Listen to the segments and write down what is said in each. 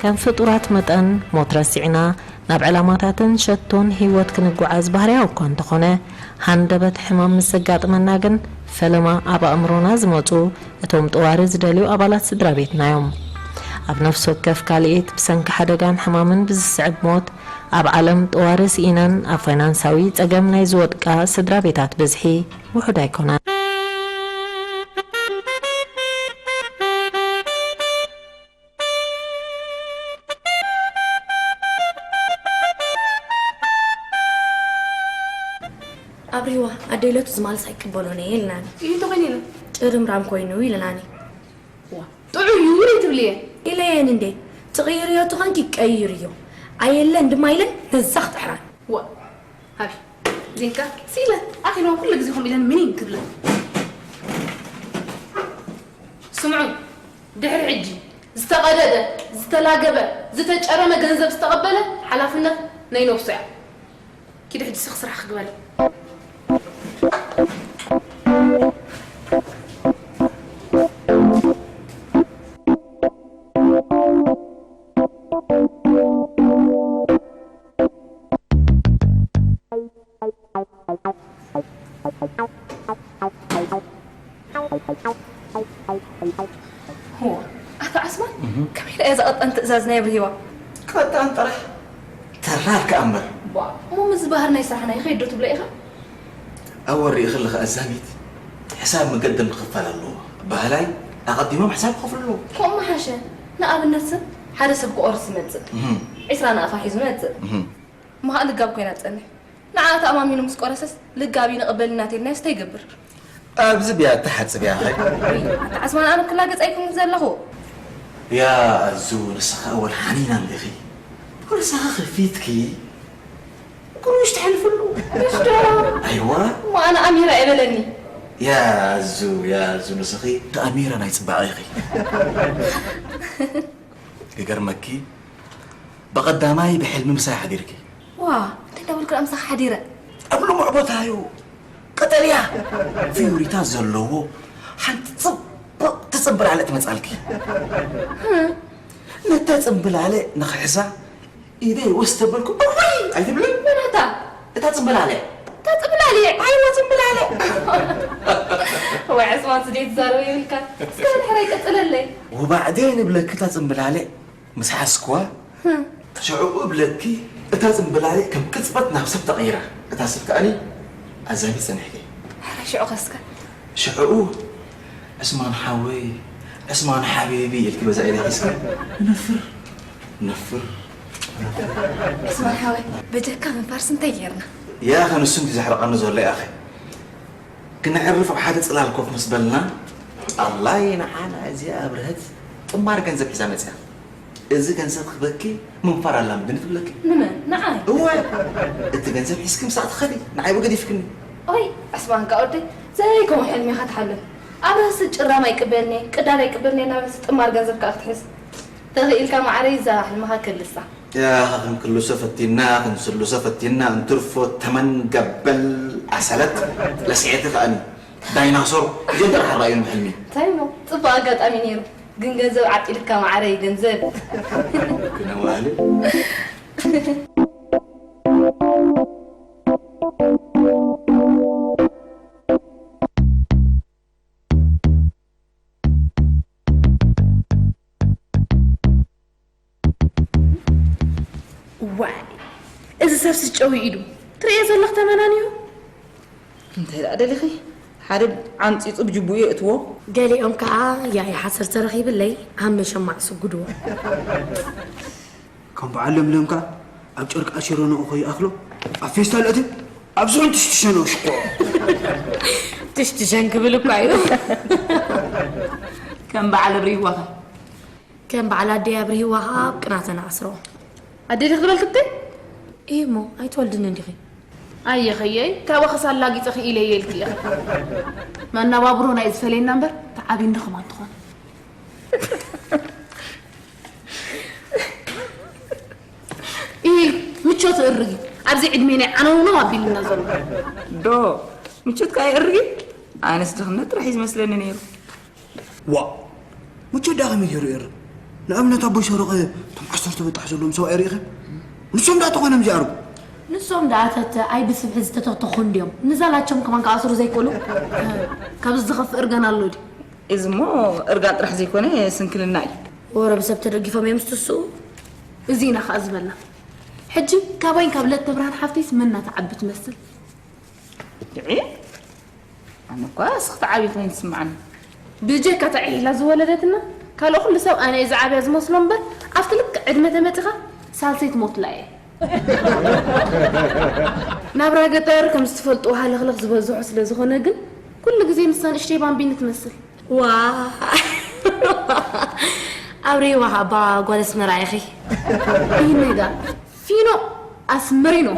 ከም ፍጡራት መጠን፣ ሞት ረሲዕና ናብ ዕላማታትን ሸቶን ህይወት ክንጓዓዝ ባህርያዊ እኳ እንተኾነ፣ ሃንደበት ሕማም ምስ ዘጋጥመና ግን፣ ፈለማ ኣብ ኣእምሮና ዝመጹ እቶም ጠዋሪ ዝደልዩ ኣባላት ስድራ ቤትና እዮም። ኣብ ነፍሲ ወከፍ ካልኢት፣ ብሰንኪ ሓደጋን ሕማምን ብዝስዕብ ሞት፣ ኣብ ዓለም ጠዋሪ ስኢነን ኣብ ፋይናንሳዊ ጸገም ናይ ዝወድቃ ስድራ ቤታት ብዝሒ ውሑድ ኣይኮነን። ኣብሪዋ፣ ኣደይ ለቱ ዝማልስ ኣይቅበሎን እየ ኢልናኒ። እዩ እንተኾይኑ ኢሉ? ጭርምራም ኮይኑ ኢልናኒ። ዋ፣ ጥዑይ እዩ ኢለ ትብልየ? ኢለየን እንዴ? ትቕይርዮ ትኾንኪ ቀይርዮ። ኣየለን ድማ ኢለን ነዛ ክጥሕራን። ዋ፣ ሃቢ፣ ዚንካ፣ ስኢለ፣ ኣኺልዋ ኩሉ ግዜ ከምኡ ኢለን ምኒን ክብለን። ስምዑ፣ ድሕሪ ሕጂ ዝተቐደደ፣ ዝተላገበ፣ ዝተጨረመ ገንዘብ ዝተቐበለ ሓላፍነት ናይ ነብሱ እያ። ኪዲ ሕጂ ስኽ ስራሕ ክግበል። ሆ፣ ኣታ ዓስማን፣ እህ። ከመይ ኢላ እያ እዛ ቀጣን ትእዛዝ ናይ ኣብርሂዋ? ቀጣን ጥራሕ ተራር ከኣ እምበር። ቧ፣ እሞ ምስ ዝበሃር ናይ ስራሕና ይኸይድ ዶ ትብሎ ኢኻ? ኣወ፣ ርኢኺ ኣለኺ ኣዛሚት፣ ሕሳብ መገደም ክኽፈል ኣለዎ። ባህላይ ኣቐዲሞም ሕሳብ ክኸፍሉ ኣለዎ። ከምኡ ምሓሸ። ንኣብነት ሰብ፣ ሓደ ሰብ ክቆርስ ይመጽእ። እህ። ዒስራ ናቕፋ ሒዙ ይመጽእ። እህ። እሞ ኸኣ ልጋብ ኮይና ትጸንሕ። ንዓ ተኣማሚኑ ምስ ቆረሰስ፣ ልጋብ ይንቕበል እናቴልናዮስ እንታይ ይገብር? ኣብዚ ብያ እተሓጽብ እያ ኸ? ኣታ ዓስማን ኣነ ክላገጽ ኣይኮንኩን ዘለኹ። ያ ኣዙ ንስኻ ኣወል ሓኒና እንዲኺ። ርእስኻ ከፊትኪ ግሩሽ ትሕልፍሉ። ግሩሽ ዶ? ኣይዋ። እሞ ኣነ ኣሚረ ኣይበለኒ። ያ ኣዙ፣ ያ ኣዙ ንስኺ ተኣሚረ ናይ ጽባቐ ኢኺ። ክገርመኪ፣ ብቐዳማይ ብሕልሚ ምሳይ ሓዲርኪ። ዋ፣ እንታይ እንዳበልኩ ደኣ ምሳኻ ሓዲረ? ኣብ ልሙዕ ቦታ እዩ። ቀጠልያ ፊዮሪታ ዘለዎ ሓንቲ ጽብቕቲ ጽምብላለ ትመጻልኪ። ነታ ጽምብላለ ንኽሕዛ ኢደይ ወስ ተበልኩ። እውይ! ኣይትብልን? መን እታ? እታ ጽምብላለ። እታ ጽምብላለ? ኣይዋ ጽምብላለ። ወይ ዕስማን ስደት ዛረብ ይብልካ። እስከ ድሕረይ ቀጽለለይ። ወባዕደይ ንብለኪ እታ ጽምብላለ። ምስ ሓዝክዋ፣ ሽዑ እብለኪ፣ እታ ጽምብላሊዕ ከም ቅጽበት ናብ ሰብ ተቐይራ። እታ ሰብ ከኣኒ ኣዛሚ ጸኒሕኪ። ሕራይ ሽዑ ኸስከ? ሽዑ፣ "ዕስማን ሓወይ፣ ዕስማን ሓቢቢ" ኢልኪ በዛ ኢደ ሒዝኪ፣ ነፍር፣ ነፍር፣ ዑስማን ሓወይ፣ በጀካ ምንፋርስ እንታይ ጌርና? ያኸ ንሱ እንዲ ዘሕርቐኒ ዘሎ ያኸ። ክነዕርፍ ኣብ ሓደ ጽላል ኮፍ ምስ በልና፣ ኣላይ ንዓና እዚኣ ኣብርሀት ጥማር ገንዘብ ሒዛ መጽያ። እዚ ገንዘብ ክበኪ ምንፋር ኣላምድኒ ትብለኪ። ንመን? ንዓይ? እወ። እቲ ገንዘብ ሒዝኪ ምሳእ ትኸዲ፣ ንዓይ ብገዲፍክኒ። ኦይ፣ ዕስማን ከኣ ወደይ፣ ዘይከውን ሕልሚ ኢኻ ትሓልም። ኣብርሀስ ጭራም ኣይቅበልኒ፣ ቅዳድ ኣይቅበልኒ፣ ናበዚ ጥማር ገንዘብ ከኣ ክትሕዝ። ተኽኢልካ ማዕረይ እዛ ሕልምኻ ከልሳ። ያኸ ክንክልሶ ፈቲና፣ ክንስልሶ ፈቲና፣ እንትርፎ ተመን ገበል ኣሰለት ለስዔቲ ከኣኒ። ዳይናሶር እዚኦም ጥራሕ ኣረኣዩኒ ብሕልሚ። እንታይ እሞ? ጽቡቕ ኣጋጣሚ ነይሩ። ግን ገንዘብ ዓጢልካ ማዕረይ፣ ገንዘብ። ክነዋህሊ። ዋይ፣ እዚ ሰብሲ ጨው ኢዱ ትርእዮ ዘለኽ ተመናንዩ። እንታይ ደኣ ደሊኺ? ሓደ ዓንጺጹ ብጅቡኡ የእትዎ። ገሊኦም ከኣ ያኢ ሓሰር ተረኺብለይ ኣብ መሸማዕ ስጉድዎ። ከም በዓል ለምለም ከኣ ኣብ ጨርቂ ኣሲሮ ንኡ ከይኣኽሎ ኣብ ፌስታል እትብ ኣብ ዝሑል ትሽትሸ ንኡ ሽኮ። ትሽትሸን ክብል እኳ እዩ። ከም በዓል ኣብርሂዋኸ? ከም በዓል ኣደይ ኣብርሂዋ ከኣ ኣብ ቅናተን ኣስሮ። ኣደይ ዲኺ ዝበልክቲ? እሞ ኣይትወልድን እንዲኺ? ኣየኸየይ፣ ካባኸስ ኣላጊጸ ክኢለ እየ ኢልኪ ኢኺ። መናባብሮ ናይ ዝፈለየና እምበር ተዓቢንዶ ከማን ትኾን። ኢ፣ ምቾት እርጊ። ኣብዚ ዕድሜ ናይ ዓነውነው ኣቢልና ዘሎ። ዶ፣ ምቾት ከኣ የእርጊ? ኣነስ ድኽነት ጥራሕ እዩ ዝመስለኒ ነይሩ። ዋእ! ምቾት ደኣ ከመይ ገይሩ የእርግ? ንኣብነት ኣቦይ ሰረቐ እቶም ዓሰርተ በጣሕ ዘለዎም ሰብኣይ ርኢኸ? ንሶም ደኣ ተኾይኖም ዘይኣርጉ? ንሶም ደኣ ተተ ኣይ ብስብሒ ዝተተኽተኹ እንድዮም። ንዛላቸውም ከማን ክኣስሩ ዘይክእሉ? ካብዚ ዝኸፍእ እርጋን ኣሎ ድዩ? እዚ እሞ እርጋን ጥራሕ ዘይኮነ ስንክልና እዩ። ወረ ብሰብ ተደጊፎም እዮም ዝትስኡ። እዚ ኢና ከኣ ዝበልና። ሕጂ ካባይን ካብ ለተብርሃን ሓፍተይስ መና ትዓቢ ትመስል? ድዒ? ኣነ እኳ እስኺ ትዓብዪ ኮይኑ ትስምዓኒ። ብጀካ እታ ዒላ ዝወለደትና፣ ካልእ ኩሉ ሰብ ኣነ እየ ዝዓብያ ዝመስሎ እምበር፣ ኣብቲ ልክዕ ዕድመ ተመጺኻ ሳልሰይቲ ሞትላ እየ። ናብራ ገጠር ከም ዝትፈልጥዎ ሃለኽለኽ ዝበዝሖ ስለ ዝኾነ ግን፣ ኩሉ ግዜ ንሳ ንእሽተይ ባምቢኒ ትመስል። ዋ! ኣብርሂዋ ኣባ ጓል ኣስመራ ኢኺ። ይህነይ ደኣ ፊኖ ኣስመሪኖ።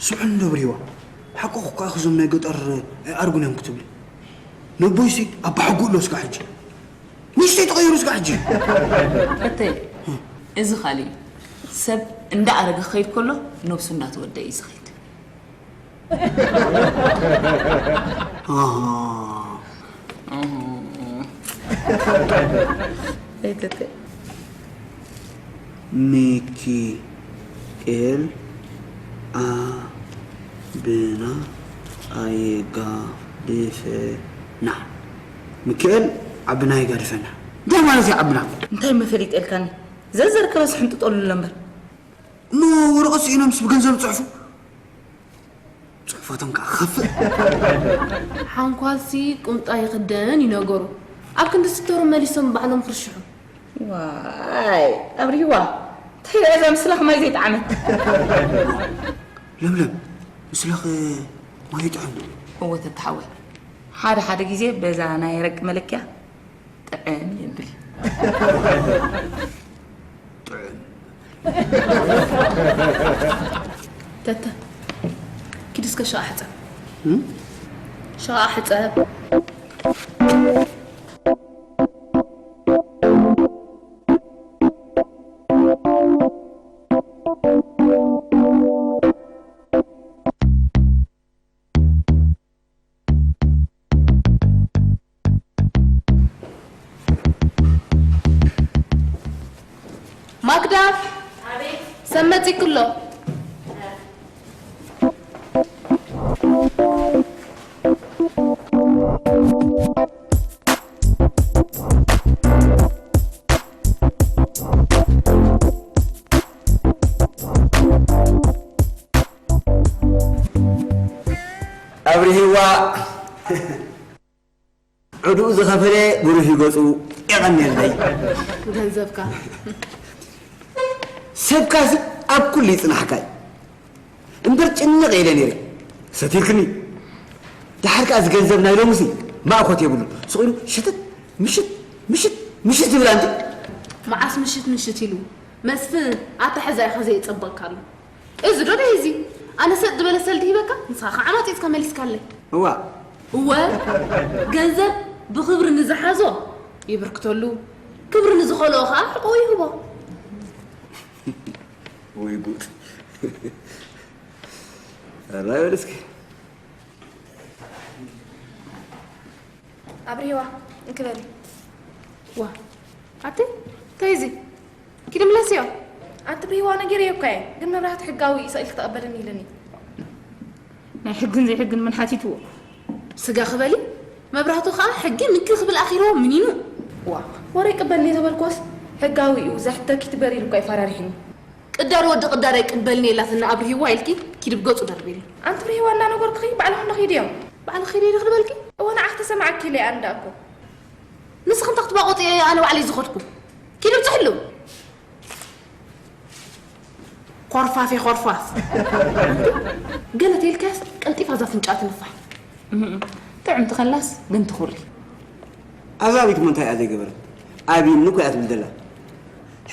ስምዑኒ ዶ ኣብርሂዋ፣ ሓቅኹ እኮ ኢኺ፣ እዞም ናይ ገጠር ኣይኣርጉን እዮም ክትብሊ። ነቦይሲ ኣባሓጉኡ ኣሎ እስካብ ሕጂ። ንእሽተይ ተቐይሩ እስካብ ሕጂ። እተይ፣ እዚ ካልእ እዩ። ሰብ እንዳኣረገ ክኸይድ ከሎ ነብሱ እንዳተወደአ እዩ ዝኸይድ። ኣሃ። እህ። እተይ፣ እተይ። ሚኪኤል ዓብና ኣይጋድፈና። ሚኪኤል ዓብና ኣይጋድፈና። እንታይ ማለት እዩ ዓብና? እንታይ እሞ ፈሊጠልካኒ? ዘዘርከበስ ሕንጥጠሉ ኣሎ እምበር። እሞ ወረቐት ስኢኖምስ ብገንዘብ ዝጽሕፉ? ጽሑፋቶም ከኣ ክኸፍእ። ሓንኳልሲ ቁምጣ ይኽደን እዩ ነገሩ። ኣብ ክንዲ ስተሩ መሊሶም ባዕሎም ክርሽሑ። ዋይ፣ ኣብርሂዋ፣ እንታይ ደኣ እዛ ምስላ ከማይ ዘይጠዓመት? ለምለም፣ ምስላኺ ማይ ይጥዕም። እወ ተተሓወይ፣ ሓደ ሓደ ግዜ በዛ ናይ ረቂ መለክያ ጥዕም የብል። ጥዕም። ተተ፣ ኪድ እስከ ሸቓ ሕጸብ። እም? ሸቓ ሕጸብ። ማክዳ፣ ኣቤት። ሰብ መጺእኩ ኣሎ። ኣብርሂዋ። ዕድኡ ዝኸፈለ ብሩህ እዩ ገጹ። የቐንየለይ። ገንዘብካ ሰብካሲ ኣብ ኩሉ ይጽናሕካ እዩ። እምበር ጭንቕ ኢለ ነይረ። ሰቲርክኒ። ደሓር ከኣ እዚ ገንዘብ ናይ ሎምሲ ማእኮት የብሉ። ስቕ ኢሉ ሽትት ምሽት ምሽት ምሽት ይብል ኣንቲ። መዓስ ምሽት ምሽት ኢሉ መስፍን ኣታ ሕዛ ኢኻ ዘየጸበቕካሉ። እዚ ዶ ደይ እዚ ኣነ ሰጥ ዝበለ ሰልዲ ሂበካ ንስኻ ከዓ ማጺጽካ መሊስካለይ። እዋ እወ ገንዘብ ብኽብሪ ንዝሓዞ ይብርክተሉ ክብሪ ንዝኸልኦ ከዓ ሕቆ ይህቦ። ወይ ጉድ። ኣራይ በል እስኪ። ኣብርሂዋ እንክበሊ ዋ ኣቲ እንታይ እዚ ኪዲ ምለስዮ። ኣቲ ብሂዋ ነጊረዮ እኳ እየ ግን መብራህቲ ሕጋዊ እዩ ሰኢል ክተቐበልን ኢልኒ። ናይ ሕግን ዘይሕግን መን ሓቲትዎ? ስጋ ክበሊ መብራህቱ ከዓ ሕጊ ምክር ክብል ኣኺርዎ ምኒኑ። ዋ ወረ ይቅበልኒ ተበልኮስ ሕጋዊ እዩ ዘሕተኪ ትበሪ ኢሉ እኳ ይፈራሪሕኒ። ቅዳር ወዲ ቅዳር ኣይቅበልን የላትና ኣብርሂዋ ኢልኪ ኪዲ ብገጹ ደርቢሉ። ኣንቲ ብርሂዋ እንዳነገርኩኺ ባዕልኹም ዶ ኺድዮም። ባዕልኺ ኺዲ ዶ ክበልኪ። እወ ንዓኺ ተሰማዓኪ ኢለ ኣንዳእኮ። ንስኺ እንታይ ክትባቆጥዮ እየ ኣነ ባዕለይ ዝኸድኩ። ኪዲ ብፅሕሉ። ኮርፋፌ ኮርፋፍ። ገለ ተይልካያስ ቀልጢፋ እዛ ፍንጫ ትንፋሕ። ጥዕምቲ ከላስ ግን ትኹሪ። ኣዛ ቤት ሞ እንታይ እያ ዘይገበረት? ኣብይኒ እኮ እያ ትብል ዘላ።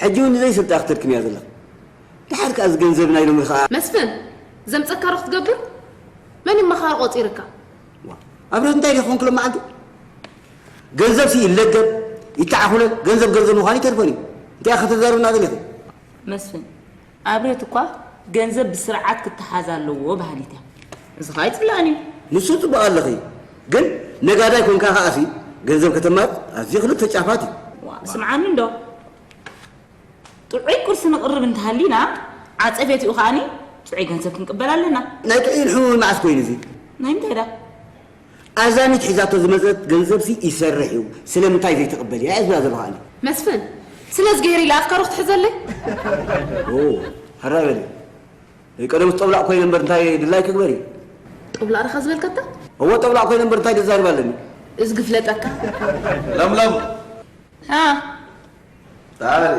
ሕጂ እውን ንዘይስልጣ ክትድክም እያ ዘላ። ድሓር ከኣ እዚ ገንዘብ ናይ ሎሚ ከኣ። መስፍን ዘምጸካ ዶ ክትገብር? መን እዩ መኻሪ ቆጺርካ? ዋ ኣብረት እንታይ ዲኹም ክሎም መዓልቲ? ገንዘብ ሲ ይለገብ ይተዓኹለ ገንዘብ ገንዘብ ምዃን ይተርፈን እዩ። እንታይ ኢኻ ከተዛርብና ዘለኺ? መስፍን ኣብረት እኳ ገንዘብ ብስርዓት ክተሓዝ ኣለዎ በሃሊት እያ። እዚ ኸኣ ኣይጽላእን እዩ። ንሱ ጽቡቕ ኣለኺ ግን ነጋዳይ ኮንካ ከኣ ሲ ገንዘብ ከተማርጽ ኣዝዩ ክልተ ጫፋት እዩ። ዋ ስምዓኒ እንዶ ጥዑይ ቁርሲ ነቕርብ እንተሃሊና፣ ዓጸቤትኡ ከኣኒ ጥዑይ ገንዘብ ክንቅበል ኣለና። ናይ ጥዑይን ሕሙምን መዓስ ኮይኑ እዚ? ናይ ምንታይ ደኣ? ኣዛሚት ሒዛቶ ዝመጸት ገንዘብሲ ይሰርሕ እዩ፣ ስለምንታይ ዘይትቕበልያ እያ ዝብላ ዘለኹ ኣነ። መስፍን፣ ስለዚ ገይሩ ኢለ ኣፍካሮ ክትሕዘለይ? ኦ፣ ሕራይ በሊ። ናይ ቀደም ጠብላቕ ኮይነ እምበር እንታይ ድላይ ክግበር እዩ? ጠብላቕ ዲኻ ዝበልካታ? እወ ጠብላቕ ኮይነ እምበር እንታይ ድዛርብ ኣለኒ? እዚ ግፍለጠካ። ለምለም ها تعالي.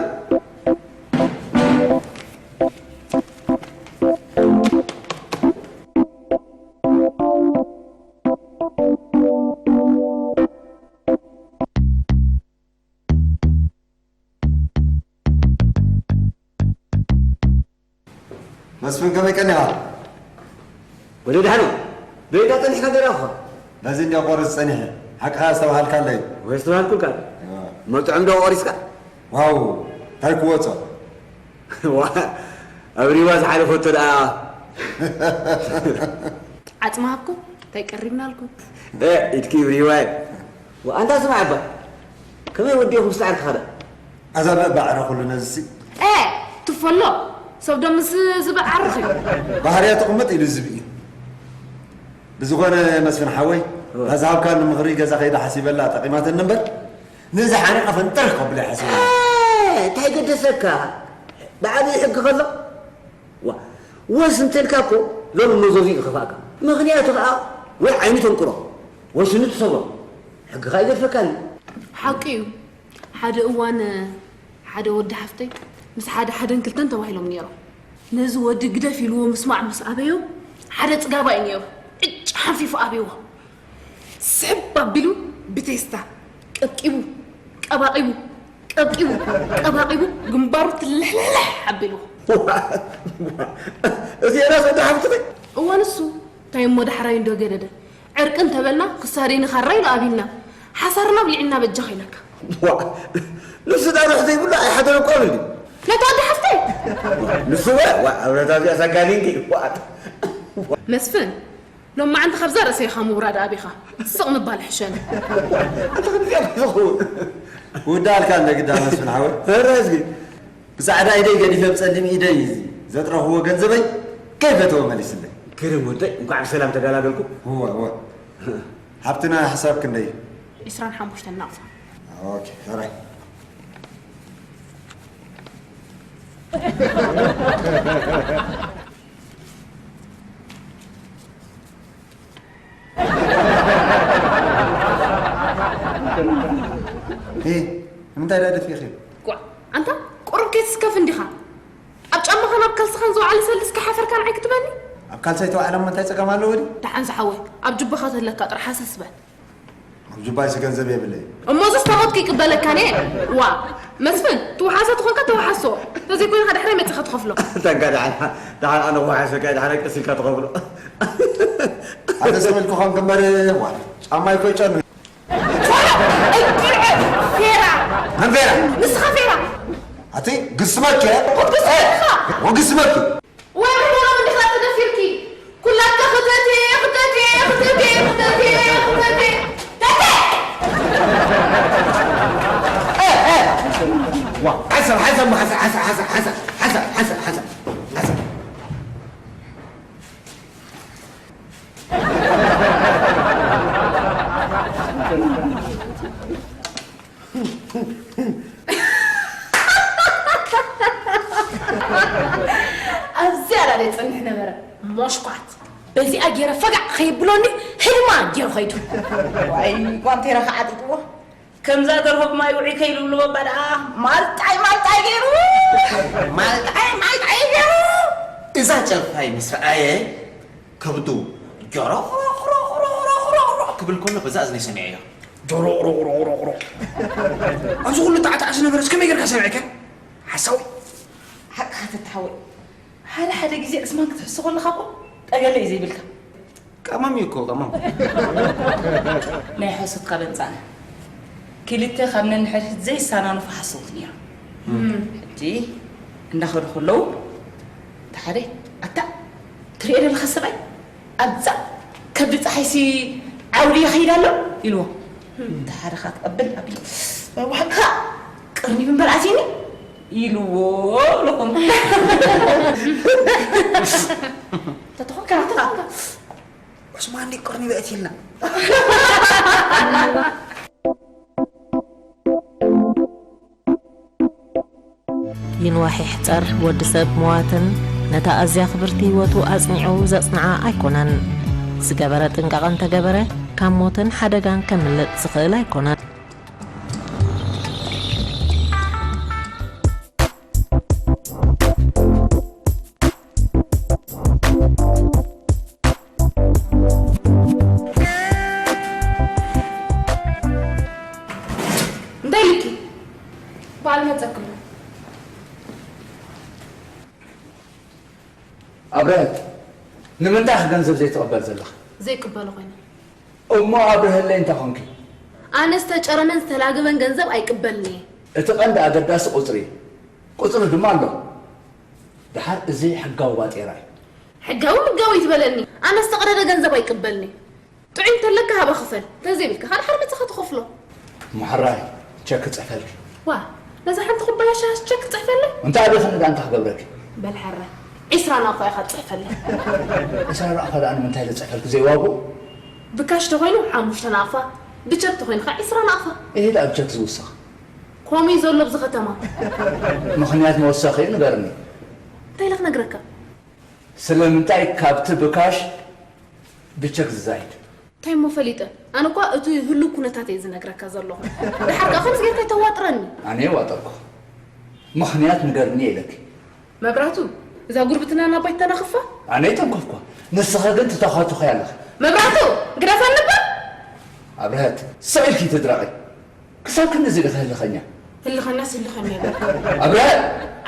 መስፍን ከመይ ቀኒኻ? ወደ ደሓን በይዳ ጸኒሕካ ደራኹ። በዚ እንዲያ ቆርጽ ጸኒሐ። ሓቅኻ ኣስተባሃልካለይ። ወይ ኣስተባሃልኩልካ። መጥዑም ዶ ቆሪስካ? ዋው እንታይ ክወጾ? ዋ ኣብ ሪባ ዝሓለፈቶ ደኣ ዓጽሚ ሃብኩም እንታይ ቀሪብናልኩም? እ ኢድኪ ሪባ። ኣንታ ስማዕ እባ ከመይ ወዲኹም ስተዓርክኻ ደኣ? ኣዛ በእባ ዕረ ኩሉ ነዝሲ። ኤ ትፈሎ ሰብ ዶ ምስ ዝብኢ ዓርኽ እዩ። ባህርያ ትቕምጥ ኢሉ ዝብኢ። ብዝኾነ መስፍን ሓወይ እወ። ናዛ ሃብካኒ ምኽሪ ገዛ ከይዳ ሓሲበላ ጠቒማትኒ እምበር ነዚ ሓሪቓ ፈንጠር ከብላ እየ ሓሲበ። ኤ እንታይ ገደሰካ ብዓብዪ ሕጊ ከሎ ዋ ወስ እንተልካ እኮ ሎሚ መዘዙ እዩ ዝኸፍኣካ። ምኽንያቱ ከዓ ወይ ዓይኑ ተንቅሮ ወይ ስኑ ትሰብሮ ሕጊ ከዓ ይገድፈካ እዩ። ሓቂ እዩ። ሓደ እዋን ሓደ ወዲ ሓፍተይ ምስ ሓደ ሓደን ክልተን ተባሂሎም ነይሮም። ነዚ ወዲ ግደፍ ኢልዎ ምስማዕ ምስ ኣበዮ ሓደ ፅጋባ እዩ ነይሩ። ዕጭ ሓንፊፉ ኣብይዎ። ስሕብ ኣቢሉ ብቴስታ ቀብቂቡ ቀባቒቡ ቀብቂቡ ቀባቒቡ ግንባሩ ትልሕልሕልሕ ኣቢልዎ። እዚኤ ራስ ወዲ ሓፍትኺ? እወ ንሱ እንታይ እሞ ዳሕራይ እንዶ ገደደ። ዕርቂ እንተበልና ክሳደይ ንኻራ ኢሉ ኣብዩና። ሓሳርና ኣብሊዕና በጃኻ ኢለካ። ዋ ንሱ ዳ ሩሕ ዘይብሉ ኣይሓደረኳን እንዲ። ነታ ወዲ ሓፍተይ። ንሱ ወ ዋ ኣብረታ እዚኣ ሳጋኒንኪ ዋ መስፍን ሎማዓንቲ ካብዛ ርእሰይ ኢኻ ምውራድ ኣቢኻ ስቕ ምባል ሕሸኒ። ክውዳእልካ እንደ ግዳ መስፍን ሓወይ። ኧረ እዝጊ። ብጻዕዳ ኢደይ ገዲፈ ብጸሊም ኢደይ ዘጥረኽዎ ገንዘበይ ከይፈተወ መሊስለይ። ግርም ወደይ፣ እንኳዕ ብሰላም ተገላገልኩ። እወ እወ። ሓብትና ሕሳብ ክንደይ? ዒስራን ሓሙሽተን ናቕፋ። ኦኬ፣ ሕራይ። ጓዕ፣ ኣንታ ቁሩብ ከይትስከፍ እንዲኻ። ኣብ ጫማኻን ኣብ ካልስኻን ዝወዓለ ሰልዲ እስከ ሓፈርካ ንዓይ ክትበኒ? ኣብ ካልሳይ ተዋዕለ እሞ እንታይ ጸገም ኣለዎ ድዩ? ደሓን ዝሓወይ፣ ኣብ ጅባኻ ተለካ ጥራሕ ሃሰስ በል። ኣብ ጅባይሲ ገንዘብ የብለይ። እሞ እዚስ ተሞትኩ ይቅበለካ ነየ? ዋ፣ መስፍን፣ ትውሓሶ ትኾንካ ተውሓሶ። ተዘይኮይንካ ዳሕራይ መጺኻ ትኸፍሎ። ተንካ ደሓን፣ ደሓን ኣነ ክወሓሰካ፣ ደሓን ቀስ ኢልካ ትኸፍሎ። ኣነ ስቕ ኢልኩ ኾንክ እምበር፣ ዋ፣ ጫማይ እኮ ይጨኑ። ፋራ! እብርዐ! ፌራ! መን ፌራ? ንስኻ ፌራ! ኣቲ ግስመኪ! ወግስመካ! ወግስመኪ! ወይ ብደሮም እንዲኻ ተደፊርኪ? ኩላትካ ክተቴ፣ ክተቴ፣ ክተቴ፣ ክተቴ፣ ክተቴ! ተቴ! ዋ፣ ሓሰብ፣ ሓሰብ፣ ሓሰብ፣ ሓሰብ። ኣብዚኣ ዳኣ ይጸንሕ ነበረ። ሞሽኳት። በዚኣ ገይረ ፈጋዕ ከየብሎኒ ህድማ ገይሩ ኸይዱ። ዋይ፣ ጓንቴራ ከዓጢጥዎ። ከምዛ ደርሆ ብማይ ውዒ ከይልብልዎ እባ ደኣ ማልጣይ ማልጣይ ገይሩ። ማልጣይ ማልጣይ ገይሩ። እዛ ጨርፋይ ምስ ረኣየ ከብዱ ጆሮቕ ሮቕ ሮቕ ሮቕ ሮቕ ሮቕ ክብል ከሎ በዛ እዝነይ ሰሚዐዮ። ጆሮቕ ሮቕ ሮቕ ሮቕ ሮቕ። ኣብዚ ኩሉ ጣዕጣዕ ዝነበረስ ከመይ ጌርካ ሰሚዕካ? ሓሳዊ። ሓቅኻ ተትሓወይ። ሓደ ሓደ ግዜ ዕስማን ክትሕሱ ከለኻ እኮ ጠገለ እዩ ዘይብልካ። ቀማም እዩ እኮ፣ ቀማም። ናይ ሓሶትካ በንጻና። ክልተ ካብ ነንሕድሕድ ዘይሰናነፉ ሓሰውቲ ነይሮም። እም። ሕጂ እንዳኸዱ ከለዉ፣ እቲ ሓደ፣ "ኣታ፣ ትሪኦ ዘለኻ ሰብኣይ፣ ኣብዛ ከብዲ ጸሓይሲ ዓውዲ ይኸይድ ኣሎ?" ኢልዎ። እቲ ሓደ ኸኣ፣ "ተቐበል፣ ኣቢሉ፣ ዋሕካ፣ ቅርኒብ እምበር ኣትየኒ?" ኢልዎ ኣለኹም። ተተኾንካ፣ ተተኾንካ። ዑስማን ዲዩ ቅርኒ በእቲልና? ይንዋሕ ይሕጸር ወዲ ሰብ ምዋትን ነታ ኣዝያ ክብርቲ ህይወቱ ኣጽኒዑ ዘጽንዓ ኣይኮነን። ዝገበረ ጥንቃቐ እንተገበረ ካብ ሞትን ሓደጋን ከምልጥ ዝኽእል ኣይኮነን። እንታይ ኢልኪ? በዓል መጸክሎ። ኣብረሀት፣ ንምንታይ ኢኺ ገንዘብ ዘይትቕበል ዘለኺ? ዘይቅበሎ ኮይነ። እሞ ኣብረሀለይ እንታይ ኾንኪ? ኣነ ዝተጨረመን ዝተላገበን ገንዘብ ኣይቅበልን እየ። እቲ ቀንዲ ኣገዳሲ ቁጽሪ እዩ። ቁጽሪ ድማ ኣሎ። ደሓር እዚ ሕጋዊ ባጤራ እዩ። ሕጋዊ ምጋዊ ትበለኒ? ኣነ ዝተቐደደ ገንዘብ ኣይቅበልን እየ። ጥዑይ እንተለካ ሃባ ክፈል፣ እንተዘይብልካ ከዓ ድሓር መጺኻ ትኸፍሎ። እሞ ሕራይ ቸክ ክጽሕፈልኪ። ዋ፣ ነዛ ሓንቲ ኩባያ ሻሂ ቸክ ትጽሕፈለይ? እንታይ ኣበይ ክንዳ እንታይ ክገብረኪ? በል ሕራይ፣ ዒስራ ናቕፋ ኢኻ ትጽሕፈለይ። ዒስራ ናቕፋ ደኣ ንምንታይ ልጽሕፈልኪ ዘይዋግኡ? ብካሽ ተኾይኑ ሓሙሽተ ናቕፋ፣ ብቸክ ተኾይኑ ከዓ ዒስራ ናቕፋ። እሂ ደኣ ብቸክ ዝውሰኽ። ከምኡ እዩ ዘሎ ኣብዚ ከተማ። ምኽንያት መወሰኺ ንገርኒ። እንታይ ኢለ ክነግረካ? ስለምንታይ ካብቲ ብካሽ ብቸክ ዝዛይድ? እንታይ እሞ ፈሊጠ? ኣነ እኳ እቲ ህሉው ኩነታት እየ ዝነግረካ ዘለኹ። ደሓር ከኣ ከምዚ ጌርካ ኣይተዋጥረኒ። ኣነ የዋጠርኩ። ምኽንያት ንገርኒ ኢለኪ። መብራህቱ፣ እዛ ጉርብትና ናብ ባይታ ተናኽፋ? ኣነ ኣይተንከፍኳ። ንስኺ ግን ትተኻትኺ ኣለኺ። መብራህቱ፣ ግደፈኒ እባ። ኣብርሀት፣ ስቕ ኢልኪ ትድረቒ። ክሳብ ክንድዚ ዲኺ ህልኸኛ? ህልኸኛስ ህልኸኛ እየ በልካ። ኣብርሀት!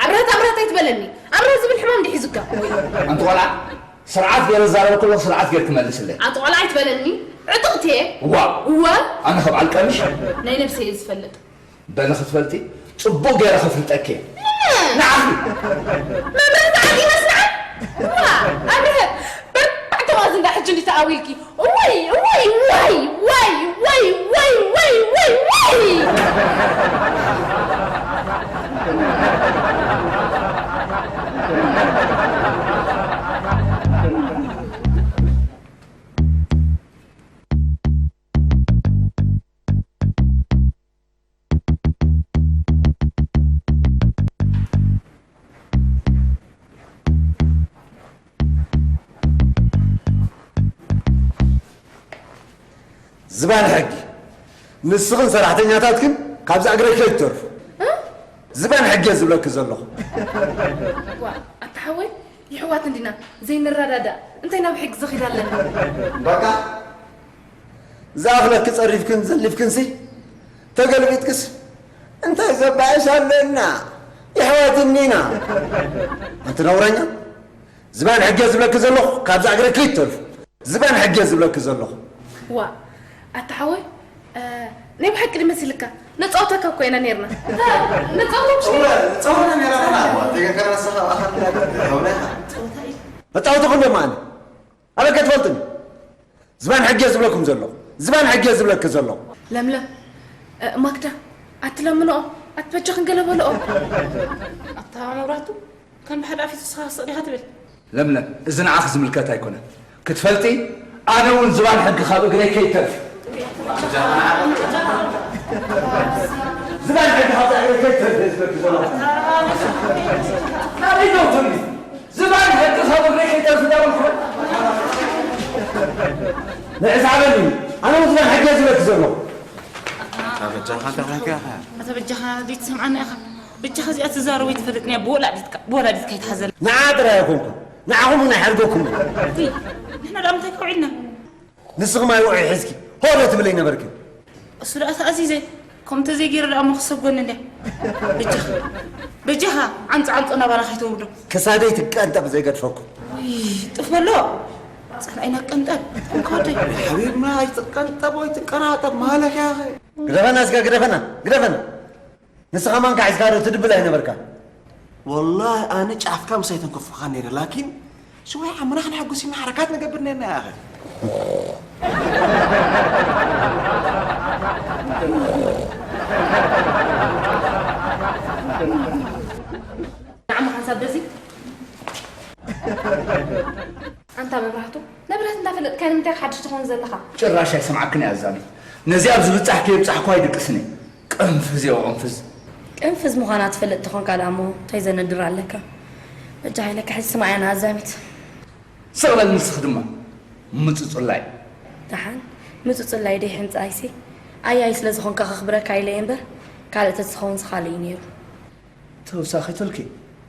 ኣብርሀት፣ ኣብርሀት ኣይትበለኒ። ኣብርሀት ዝብል ሕማም እንዲዩ ሒዙካ። ኣንቲ ቆልዓ፣ ስርዓት ገይረ ዝዛረበኪ ኣለኹ፣ ስርዓት ጌርኪ መልስለይ። ኣንቲ ቆልዓ ኣይትበለኒ። ዕጥቕቲ እየ። ዋእ! እወ። ኣነ ካብ ዓልቀምሽ? ናይ ነብሰይ እየ ዝፈልጥ። በሊ ክትፈልጢ፣ ጽቡቕ ገይረ ከፍልጠኪ እየ። ንዓኺ! መብረቕ ሰዓት ይመስልዓል? ዋ! ኣብርሀት! በርባዕተ መኣዝን ደኣ ሕጂ እንዲ ተኣዊልኪ። እዋይ፣ እዋይ፣ ዋይ፣ ዋይ። ዝባን ሕጊ፣ ንስኽን ሰራሕተኛታትክን ካብዛ እግረይ ከይትተርፉ። እ? ዝባን ሕጊ እየ ዝብለኪ ዘለኹ። ዋ ኣታ ሓወይ ይሕዋት እንዲና ዘይንረዳዳእ እንታይ ናብ ሕጊ ዝኺድ ኣለና። በቃ ዝኣኽለኪ ጸሪፍክን ዘሊፍክንሲ ተገልቢጥክስ እንታይ ዘባእስ ኣለና? ይሕዋት እኒና። ኣንቲ ነውረኛ ዝባን ሕጊ እየ ዝብለኪ ዘለኹ። ካብዛ እግሪ ክይትተርፉ። ዝባን ሕጊ እየ ዝብለኪ ዘለኹ። ዋ ኣታ ሓወይ ናይ ብሓቂ ድመሲልካ ነፃውተካ እኮ ኢና ነርና። ነፃውተኩም ሽግር ጸወታ ነራ ጸወታ ነራ ጸወታ ጸወታ እዩ። መጻወትኹም ድማ ኣነ ኣበይ ከትፈልጥኒ? ዝባን ሕጊ እየ ዝብለኩም ዘለኹ። ዝባን ሕጊ እየ ዝብለኪ ዘለኹ። ለምለም ማክዳ ኣትለምንኦ ኣትበጃኽን ገለ በልኦ። ኣታ መብራቱ ከም ብሓደ ኣፊቱ ስኻ ስቕ ዲኻ ትብል። ለምለም እዚ ንዓኺ ዝምልከት ኣይኮነን ክትፈልጢ ኣነ እውን ዝባን ሕጊ ካብ እግረይ ከይተርፍ ዝባን ሕጊ ካብ እግረይ ከይተርፍ እየ ዝብለኪ ዘለኹ ናበይ ደው ትብሊ ዝባን ሕጊ ካብ እግረይ ከይተርፍ እንዳበልኩ ንዕስ ዓበኒ ኣነ እውን ዝባን ሕጊ እየ ዝብለኪ ዘለኹ ኣበጃኻ እንታይ ኮይንካ ኢኻ ኣታ በጃኻ ዘይትሰምዓና ኢኻ በጃኻ እዚኣ ትዛረቦ ይትፈልጥንያ ብወላዲትካ ብወላዲትካ ይትሓዘላ ንዓ ጥራይ ኣይኮንኩን ንዓኹም እውን ኣይሕርገኩም ንሕና ደኣ ምንታይ ከውዒልና ንስኺ ማይ ውዑይ ሒዝኪ ሆ ዶ ትብለይ ነበርኪ እሱ ደኣ ተኣዚዘ ከምኡ ተዘይገይረ ደኣ እሞ ክሰብ ጎኒ እንድያ በጃኻ በጃኻ ዓንጾ ዓንጾ ናባና ከይተውርዶ ክሳደይ ትቀንጠብ ዘይገድፈኩም ጥፍ በሎ ጸላኢና ቀንጠብ እንካ ወደይ ሓቢብና ኣይትቀንጠብ ኣይትቀናጠብ ማለት ያኸ ግደፈና እስከ ግደፈና ግደፈና ንስኻ ማንካ ሒዝካ ዶ ትድብል ኣይነበርካ ወላሂ ኣነ ጫፍካ ምሳይ ተንከፍካ ነይረ ላኪን ሽወይ ዓምና ክንሕጉስ ኢና ሓረካት ንገብር ነርና ያኸ ንዓማ ሓንሳብ በዚ ኣንታ መብራህቱ ንብረት እንዳፈለጥካ ንምንታይ ሓድሽ ትኸውን ዘለኻ ጭራሽ ኣይሰምዓክን እያ ኣዛሚት ነዚኣ ኣብ ዝብጻሕ ከየብጻሕኳ ኣይድቅስን እየ ቅንፍዝ እየ ቅንፍዝ ቅንፍዝ ምዃና ትፈልጥ ተኾንካ ደኣ እሞ እንታይ ዘነድር ኣለካ በጃ ኢለካ ሕጂ ስማዕያ ንኣዛሚት ስቕ በል ንስኺ ድማ ምጽጹላይ ደሓን ምጽጹላይ ደይ ሕንጻይሲ ኣያይ ስለ ዝኾንካ ከኽብረካ ኢለ እየ እምበር ካልእ ተዝኸውን ዝኻልእ እዩ ነይሩ ተውሳኺ ትልኪ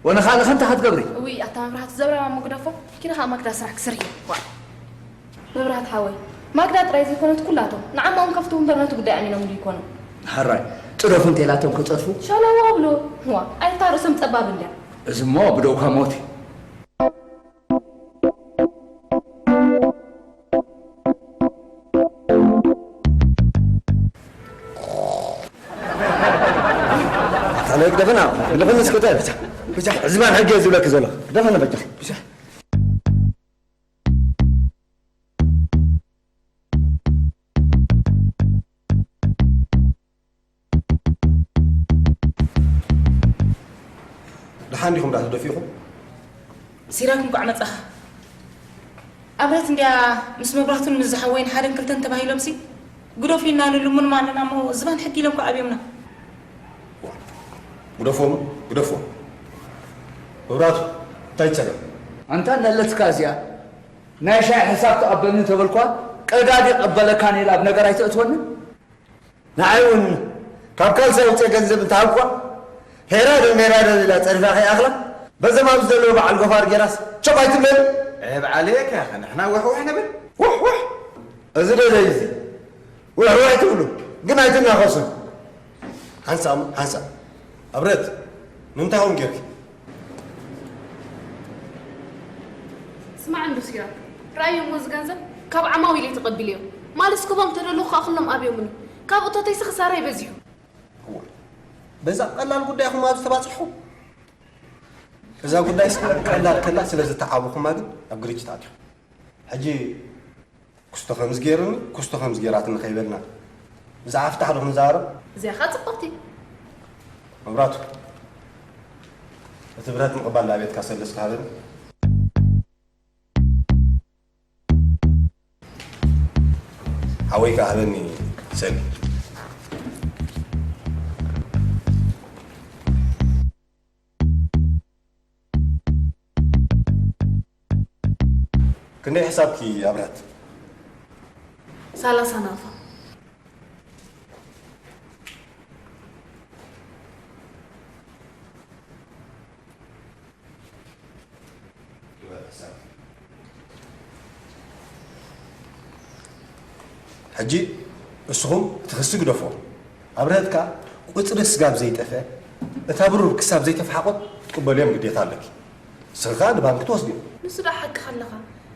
ወነ ካልእ ከንታ ክትገብሪ እውይ ኣታ መብራህቲ ዘብራባ እሞ ግደፎ ኪዲ ከዓ ማክዳ ስራሕ ክስርሕ እዩ ዋ መብራህቲ ሓወይ ማክዳ ጥራይ ዘይኮነት ኩላቶም ንዓማ እውን ከፍትው እምበር ነቲ ጉዳይ ኣሚኖምሉ ይኮኑ ሕራይ ጥረፉ እንተኢላቶም ከጠፉ ሸለዋ ኣብሎ ዋ ኣይታ ርእሶም ፀባብ እንድያ እዚ እሞ ብደውካ ሞት እዩ ኣታለ ግደፈና ግደፈና እስከ ተል ብቻ ብቻ ሕዝባን ሕገ ዝብለክ ዘሎ ግደፈና በጃ ብቻ ደሓን ዲኹም ዳ ተደፊእኹም? ሲራክ እንኳዕ መጻኻ። ኣብረት እንድያ ምስ መብራህቱን ምስ ዝሓወይን ሓደን ክልተን ተባሂሎምሲ ግደፉ ኢልና ንልሙን ማለና እሞ ዝባን ሕጊ ኢሎም ከኣ ኣብዮምና። ግደፎም ግደፎም። መብራቱ እንታይ ይጸገም? ኣንታ ነለትካ እዚኣ ናይ ሻሂ ሕሳብ ተቐበልኒ ተበልኳ ቀዳድ ይቐበለካ ነይል ኣብ ነገር ኣይተእትወኒ። ንዓይ እውን ካብ ካልሲ ኣውፅአ ገንዘብ እንተሃብኳ ሄራዶ ሜራዶ ኢላ ፀሪፋ ከይኣኽላ በዘም ኣብዚ ዘለዎ በዓል ጎፋር ጌራስ ቸቕ ኣይትብለኒ። ዕብ ዓለየካ ኢኻ ንሕና ውሕውሕ ንብል። ውሕውሕ እዚ ደለይ እዚ ውሕውሕ ትብሉ ግን ኣይትናኸሱን። ሓንሳእ ሓንሳእ ኣብረት ንምንታይ ከምኡ ጌርኪ? ስማዕ እንዶ ሲራክ፣ ረኣዮ እሞ እዚ ገንዘብ ካብ ዓማዊለይ ተቐቢለዮ። ማለስ ክህቦም ተደለኹ ከኣ ኩሎም ኣብዮምኒ። ካብ እቶተይሲ ክሳራይ በዚሑ። እዋ፣ በዛ ቀላል ጉዳይ ኢኹም ኣብዚ ተባጺሕኩም? እዛ ጉዳይስ ቀላል ከላ ስለ ዝተዓብኹማ ግን ኣብ ግርጭት ኣቲኹም። ሕጂ ክስቶ ከምዚ ገይሩኒ ክስቶ ከምዚ ገይራትኒ ከይበልና ብዛዕባ ፍታሕ ዶ ክንዛረብ? እዚኣ ኸኣ ጽብቕቲ። መብራቱ እቲ ብረት ምቕባል ናብ ቤትካ ሰለስካ ሃበኒ። ሓወይ ከኣ ሃበኒ ሰሊ። ክንደይ ሕሳብኪ ኣብረት? ሰላሳ ናፋ። ሕጂ እስኹም እቲ ክሲ ግደፎ። ኣብረህት ከኣ ቁጽሪ ስጋብ ዘይጠፍአ እታ ብሩር ክሳብ ዘይተፈሓቆት ክትቅበልዮም ግዴታ ኣለኪ። ስኻ ንባንክ ትወስድዮ። ንሱ ደኣ ሓቅኻ ኣለኻ፣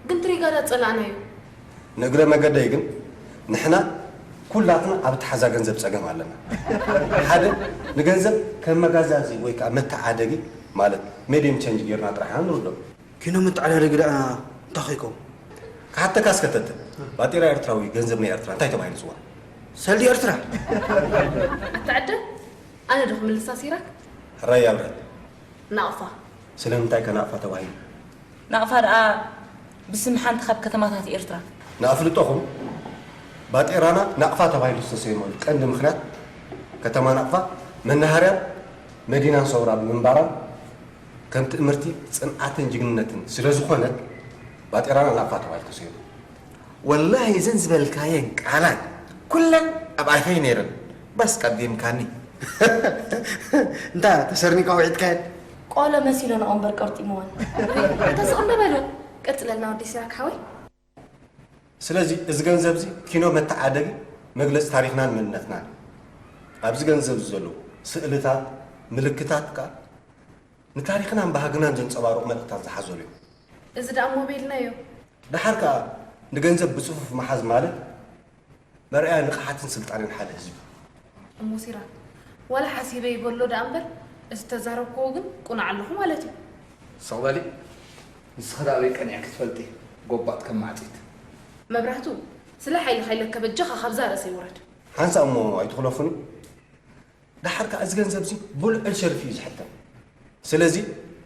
ግን ትሪጋ ዳ ጸላእናዮ። ንእግረ መገደይ ግን ንሕና ኩላትና ኣብ ተሓዛ ገንዘብ ጸገም ኣለና። ሓደ ንገንዘብ ከም መጋዛዚ ወይ ከዓ መተዓደጊ ማለት ሜዲየም ቸንጅ ጌርና ጥራሕ ኢና ንርዶ። ኪኖ መተዓዳደጊ ደኣ እንታይ ኮይኮም? ክሓተካ እስከተተ ባጤራ ኤርትራዊ ገንዘብ ናይ ኤርትራ እንታይ ተባሂሉ ይፅዋዕ? ሰልዲ ኤርትራ። ኣተዕደ ኣነ ዶ ክምልሳ ሲራክ? ሕራይ ኣብረን። ናቕፋ። ስለምንታይ ከ ናቕፋ ተባሂሉ? ናቕፋ ደኣ ብስም ሓንቲ ካብ ከተማታት ኤርትራ። ንኣፍልጦኹም ባጤራና ናቕፋ ተባሂሉ ዝተሰየመሉ ቀንዲ ምኽንያት ከተማ ናቕፋ መናሃርያን መዲናን ሰውራ ብምንባራን ከም ትእምርቲ ጽንዓትን ጅግንነትን ስለ ዝኾነት ባጤራና ናቕፋ ተባሂሉ ተሰይሙ። ወላሂ እዘን ዝበልካየን ቃላት ኩለን ኣብ ኣፈይ ነይረን። በስ ቀዲምካኒ። እንታ ተሰርኒካ ውዒጥካየን? ቆሎ መሲለንኦ እምበር ቀርጢምወን። ተስቕ እንዶ በሉ። ቀጽለልና ወዲ ሲራክ ሓወይ። ስለዚ እዚ ገንዘብ እዚ ኪኖ መተዓደጊ መግለጺ ታሪኽናን መንነትናን እዩ። ኣብዚ ገንዘብ እዚ ዘለዉ ስእልታት፣ ምልክታት ከኣ ንታሪኽናን ባህግናን ዘንጸባርቑ መልእኽታት ዝሓዘሉ እዩ። እዚ ደኣ እሞ በይልናዮ። ደሓር ከኣ ንገንዘብ ብጽፉፍ ምሓዝ ማለት መርኣያ ንቕሓትን ስልጣንን ሓደ ህዝቢ። እሞ ሲራክ፣ ዋላ ሓሲበ ይበሎ ደኣ እምበር፣ እዚ ተዛረብክዎ ግን ቁኑዕ ኣለኹ ማለት እዩ። ስቕ በሊ፣ ንስኺ ደኣ ኣበይ ቀኒዕኪ ትፈልጢ፣ ጎባጥ ከም ማዕጺድ። መብራህቱ፣ ስለ ሓይልኻ ኢለካ በጃኻ ካብዛ ርእሰይ ውረድ። ሓንሳእ እሞ ኣይትኹለፉኒ። ደሓር ከኣ እዚ ገንዘብ እዚ ብልዑል ሸርፊ እዩ ዝሕተም። ስለዚ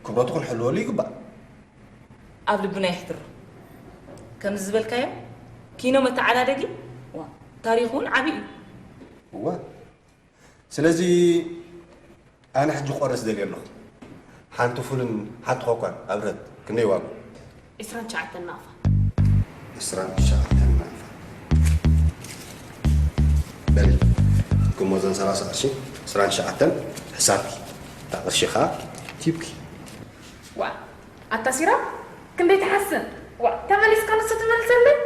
ክብረቱ ክንሕልወሉ ይግባእ። ኣብ ልብና የሕድሮ። ከምዚ ዝበልካዮ ኪኖ መተዓዳደጊ፣ ዋ፣ ታሪኹ እውን ዓቢ እዩ። እወ። ስለዚ ኣነ ሕጂ ክቆርስ ደልየ ኣለኹ። ሓንቲ ፉልን ሓንቲ ኮኳን ኣብረት ክንደይ ዋግኡ? ዕስራን ትሽዓተን ናቕፋ። ዕስራን ትሽዓተን ናቕፋ። በሊ፣ ክሞ እዘን ሰላሳ ቅርሺ፣ ዕስራን ትሽዓተን ሕሳብኪ። እታ ቅርሺ ኸኣ ቲፕኪ። ዋ፣ ኣታ ሲራክ፣ ክንደይ ትሓስብ? ዋ፣ ተመሊስካ ንሱ ትመልሰለይ?